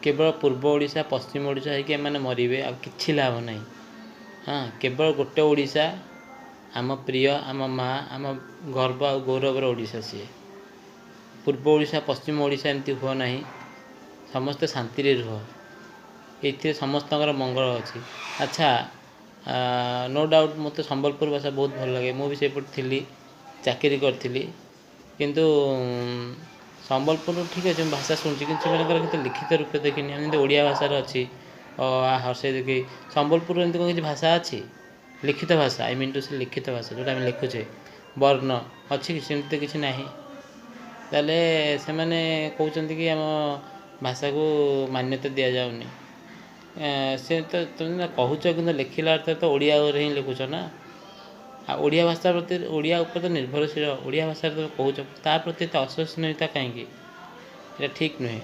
କେବଳ ପୂର୍ବ ଓଡ଼ିଶା ପଶ୍ଚିମ ଓଡ଼ିଶା ହେଇକି ଏମାନେ ମରିବେ, ଆଉ କିଛି ଲାଭ ନାହିଁ। ହଁ, କେବଳ ଗୋଟେ ଓଡ଼ିଶା ଆମ ପ୍ରିୟ, ଆମ ମା, ଆମ ଗର୍ବ ଆଉ ଗୌରବର ଓଡ଼ିଶା ସିଏ। ପୂର୍ବ ଓଡ଼ିଶା ପଶ୍ଚିମ ଓଡ଼ିଶା ଏମିତି ହୁଅ ନାହିଁ, ସମସ୍ତେ ଶାନ୍ତିରେ ରୁହ, ଏଇଥିରେ ସମସ୍ତଙ୍କର ମଙ୍ଗଳ ଅଛି। ଆଚ୍ଛା, ନୋ ଡାଉଟ୍ ମୋତେ ସମ୍ବଲପୁର ଭାଷା ବହୁତ ଭଲ ଲାଗେ। ମୁଁ ବି ସେଇପଟେ ଥିଲି, ଚାକିରି କରିଥିଲି। କିନ୍ତୁ ସମ୍ବଲପୁର ଠିକ୍ ଅଛି, ମୁଁ ଭାଷା ଶୁଣିଛି, କିନ୍ତୁ ସେମାନଙ୍କର କେତେ ଲିଖିତ ରୂପ ଦେଖିନି। ଯେମିତି ଓଡ଼ିଆ ଭାଷାର ଅଛି ଅ ଆ ହର୍ଷେଇ ଦୀର୍ଘେଇ, ସମ୍ବଲପୁରର ଏମିତି କ'ଣ କିଛି ଭାଷା ଅଛି? ଲିଖିତ ଭାଷା, I mean two ସେ ଲିଖିତ ଭାଷା ଯେଉଁଟା ଆମେ ଲେଖୁଛେ, ବର୍ଣ୍ଣ ଅଛି କି? ସେମିତି ତ କିଛି ନାହିଁ। ତାହେଲେ ସେମାନେ କହୁଛନ୍ତି କି ଆମ ଭାଷାକୁ ମାନ୍ୟତା ଦିଆଯାଉନି। ସେ ତ ତୁମେ କହୁଛ, କିନ୍ତୁ ଲେଖିଲା ଅର୍ଥ ତ ଓଡ଼ିଆରେ ହିଁ ଲେଖୁଛ ନା? ଆଉ ଓଡ଼ିଆ ଭାଷା ପ୍ରତି, ଓଡ଼ିଆ ଉପରେ ତ ନିର୍ଭରଶୀଳ, ଓଡ଼ିଆ ଭାଷାରେ ତୁମେ କହୁଛ, ତା ପ୍ରତି ଏତେ ଅସହିଷ୍ଣୁତା କାହିଁକି? ଏଇଟା ଠିକ୍ ନୁହେଁ।